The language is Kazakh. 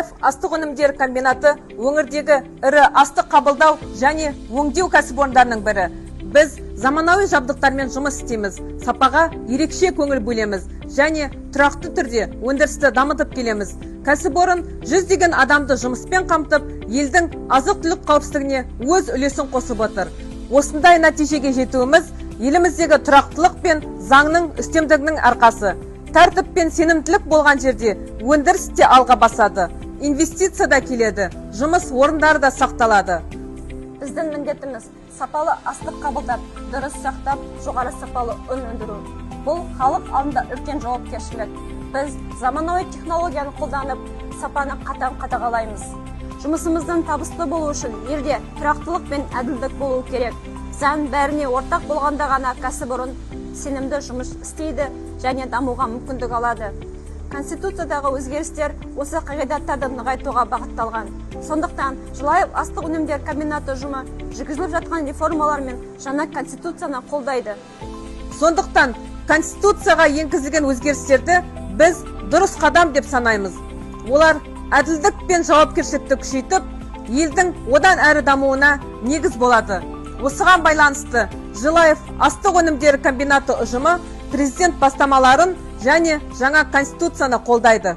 Желаев астық өнімдері комбинаты өңірдегі ірі астық қабылдау және өңдеу кәсіпорындарының бірі. Біз заманауи жабдықтармен жұмыс істейміз, сапаға ерекше көңіл бөлеміз және тұрақты түрде өндірісті дамытып келеміз. Кәсіпорын жүздеген адамды жұмыспен қамтып, елдің азық-түлік қауіпсіздігіне өз үлесін қосып отыр. Осындай нәтижеге жетуіміз еліміздегі тұрақтылық пен заңның үстемдігінің арқасы. Тәртіп пен сенімділік болған жерде өндіріс те алға басады, инвестиция да келеді, жұмыс орындары да сақталады. Біздің міндетіміз сапалы астық қабылдап, дұрыс сақтап, жоғары сапалы ұн өндіру. Бұл халық алдында үлкен жауапкершілік. Біз заманауи технологияны қолданып, сапаны қатаң қадағалаймыз. Жұмысымыздың табысты болуы үшін елде тұрақтылық пен әділдік болуы керек. Заң бәріне ортақ болғанда ғана кәсіпорын сенімді жұмыс істейді және дамуға мүмкіндік алады. Конституциядағы өзгерістер осы қағидаттарды нығайтуға бағытталған. Сондықтан Желаев астық өнімдері комбинаты ұжымы жүргізіліп жатқан реформалар мен жаңа конституцияны қолдайды. Сондықтан конституцияға енгізілген өзгерістерді біз дұрыс қадам деп санаймыз. Олар әділдік пен жауапкершілікті күшейтіп, елдің одан әрі дамуына негіз болады. Осыған байланысты Желаев астық өнімдері комбинаты ұжымы президент бастамаларын және жаңа конституцияны қолдайды.